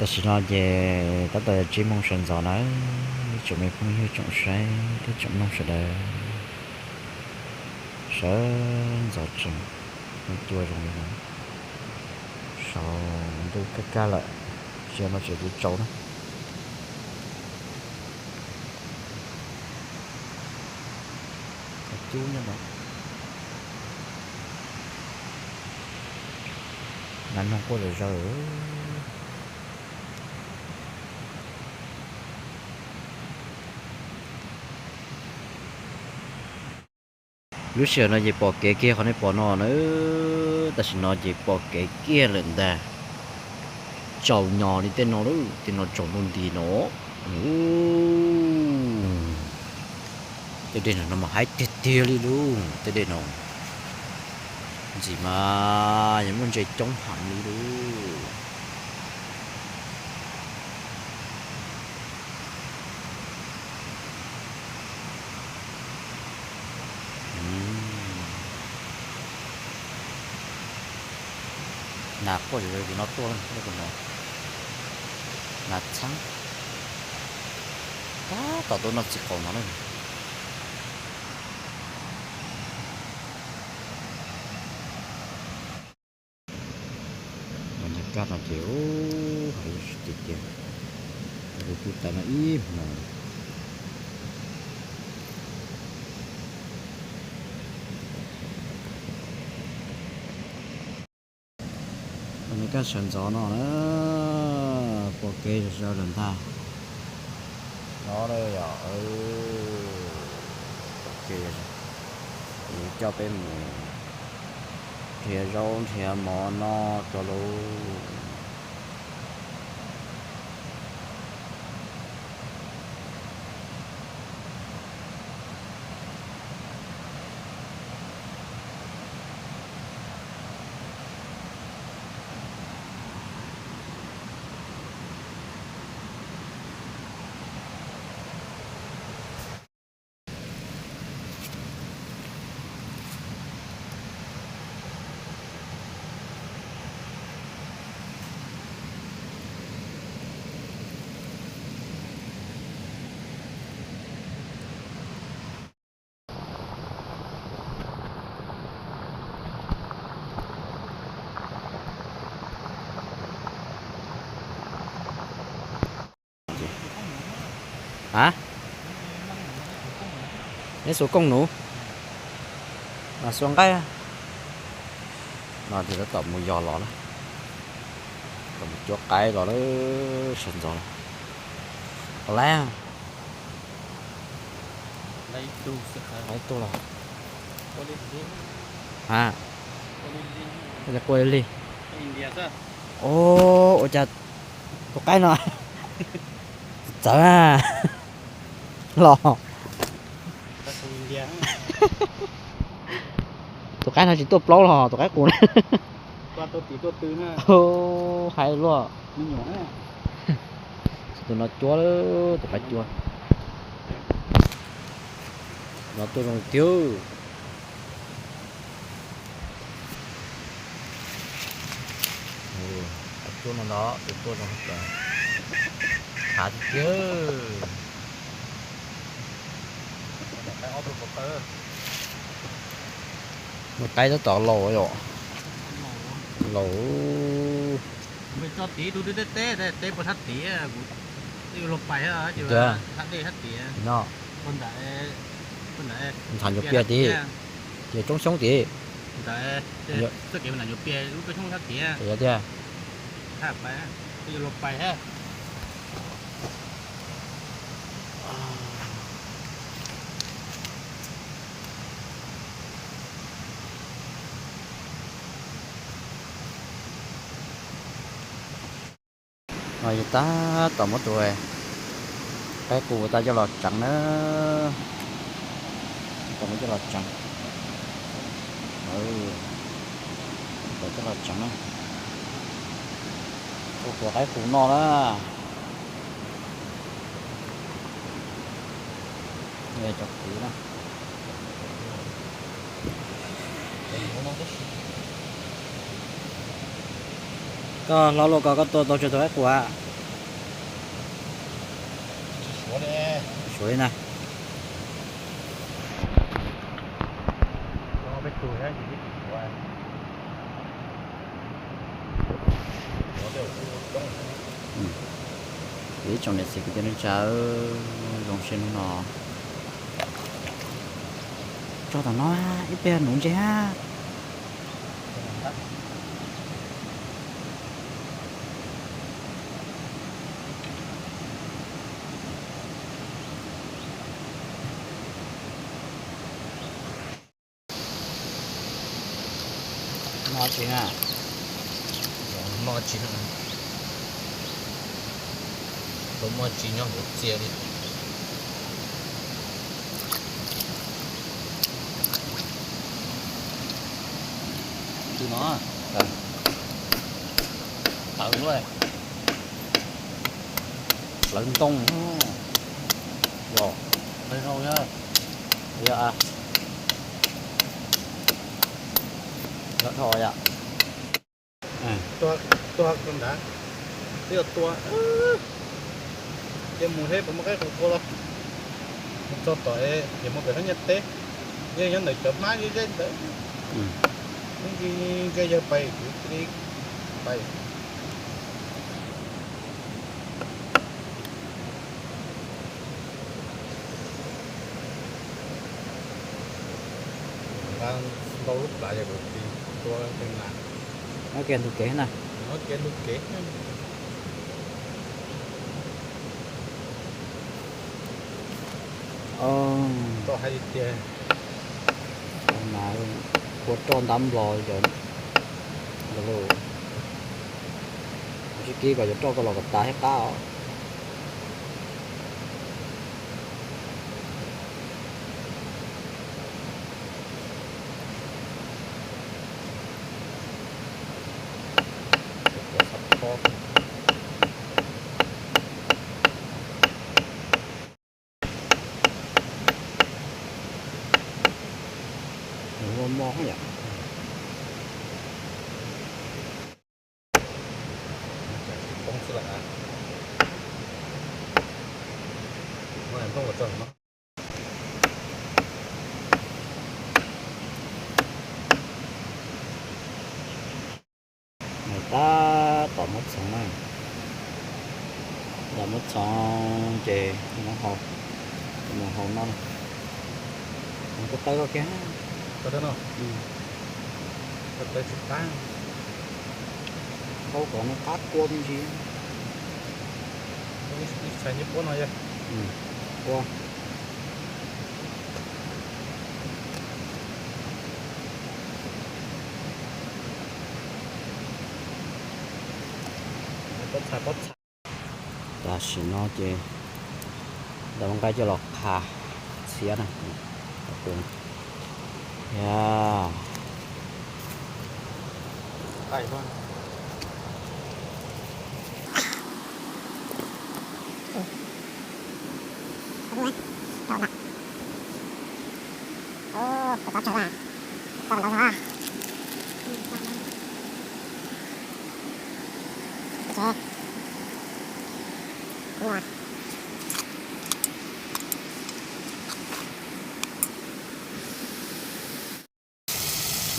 Tam sim no ces tab tom yog tsib moos sawv ntxov na, ib tsoom me phooj ywg tsoom saib thiab tsoom mloog sawv daws, sawv ntxov tsees, cua zoo li no, saum ntuj kaj kaj lawm, sia no tseem tsis tsaus na. Cub nyob no, nas noog quaj zom zaws. Lub sij hawm no ces pom kev kiag qhov nej pom no na, tam sim no ces pom kev kiag lawm ntag. Tsaus nyo li tej no lawm, tej no tsaus ntuj nti no. Tej dej no mas haib tiag tiag li lauj, tej dej no ntxim mas yuav muaj ntses coob heev li lauj. Nas quaj zom zaws tim no tuaj, nas txheeb tab tom tuaj noj txiv qaum no na. Mas nag kaj no ces hais tias tias kuv tu tais no ib hmos. Nag kaj sawv ntxov no na, pom kev zom zaws lawm ntag. No yog pom kev, kuv coj peb mus nrhiav zaub nrhiav mov noj tso lauj. A, neb xuas kooj nuv, mas xuas nqaij no ces tab tom mus yos los na, tab tom mus cuab qaib los lawm, sawv ntxov los. Laib, laib tug los, a, quaj li li. O, ua cas tus qaib no txawv los. Tus qaib no tsis tuaj plaub los tus qaib qus na. Hais luaj. Tus no cuab, tus qaib cuab. No tuaj zoo tiag. Qaib cuab no ntag, tus tuaj zoo khav tiag tiag. Tus qaib tab tom laus yom. Laus. Tso tid tus twg teb teb, teb puas thab tid, kuv yuav luag pais thiab, thab dej thab tid no. Nthav nyuag pias tid, ces tsoob xyoob tid. Ntawd txoj kev ntawm nyuag pias lub tsoob xyoob thab tid. Yog tiag. Thab pais, yuav luag pais thiab. No yog tab tom muab tus qaib qus tas coj los tseev na. Tom muab coj los tseev. Tom coj los tseev na. Ua tus qaib qus noj na. Cov kwv na. Koj hlob luaj ko, koj tua tau tsawg tus qaib qus a? Suav na. Ib tsoom niam txiv kwv tij neej tsa, zoo siab hnub no tso tom no ib pliag nuv ntses. Noj tsis na? Noj tsis, tau muaj tsis nyob hauv txiaj li. Tus no tawv luaj, hlawv ntoo. Yog, yog, yog dhau yom. Tua, tua rau nrad, twb yog tua. Cia mus seb puas muaj qaib qus qua los. Mus txog tom es yuav mus pem lub nyuag teb, yeej nyob ntawm cov hmab zeb zeb ntawd. Ib ntsis ntshe yawg pais kuv cia li pais. Nqa ntau lub plhav ces kuv cia li tua kiag ntug kev na. Muab kiag ntug kev. Tau hais tias mas ua roj ntab nplo cov, sib kib kom cov roj ko los kom tas thiab qab os. Nws muaj mob yom. Nws tab tom muab txhoov na, tab tom muab txhoov ces muab hau, mus hau no. Ko taw ko kiag, ko taw tsis qab, hau kom nws qab kua me ntsis. Ib txhais ncej puab no yog ua. Tam sim no ces ntawm nqaij coj los qha txhiab na. Ya.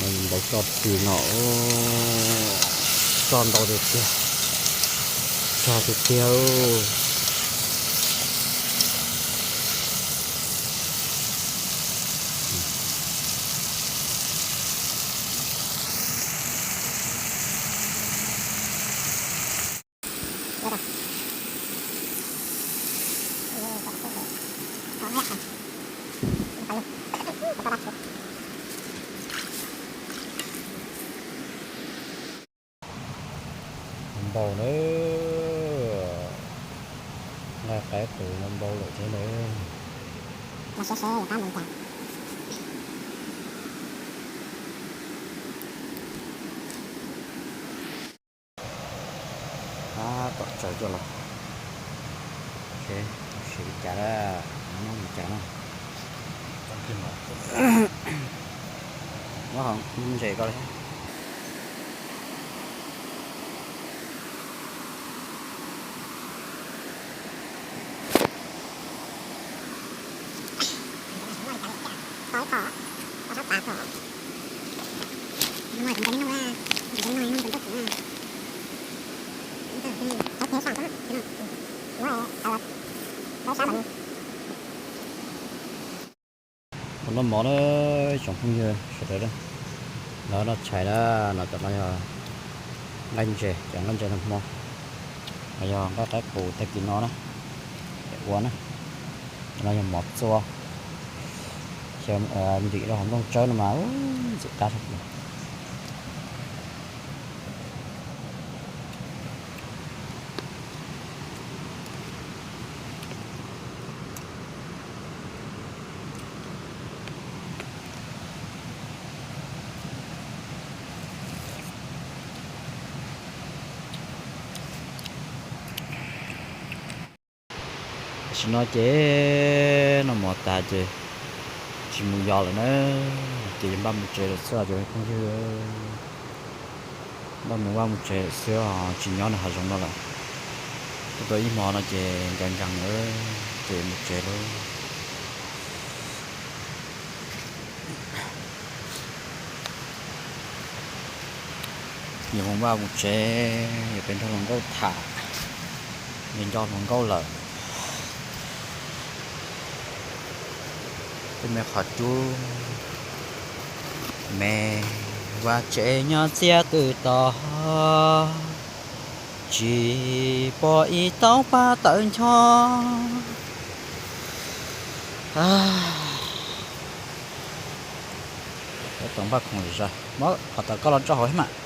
Npau tso tw no, tso ntau tiag tiag, tso tiag tiag. Npau na, nqaij qaib qus no npau lawm thiab na. Tab tom tsaws coj los seb siav li cas, noj li cas na. Nyob hauv ntses ko li. Ua noj mov na, tsoom phooj ywg sawv daws, no noj tshais na, no cov no yog nqaij ntses, cov nqaij ntses nag hmo, no yog nqaij qaib qus tag kis no na, ua na, no yog mov txua, xyaw ntim rau hauv nplooj tsawb no mas ntxim qab. Tam sim no ces noj mov tas ces tsis mus yos lawm na, ces yuav npaj mus tsev lawm xwb os cov phooj ywg. Npaj mus vaj mus tsev lawm xwb os, tsis nyob nram hav zoov no lawm. Tuaj tau ib hmo no ces nkees nkees lawm, ces mus tsev lawm. Yuav mus vaj mus tsev, yuav pem nrog hluas nkauj tham, yuav nco hluas nkauj lawm. Tej me qhov cub, me vaj tsev nyob txiaj twm tog, tsis pom ib tauv paj tawv ncho. Tau npaj khoom zom zaws, muab phom tawm koj los tso hauv thiab mas.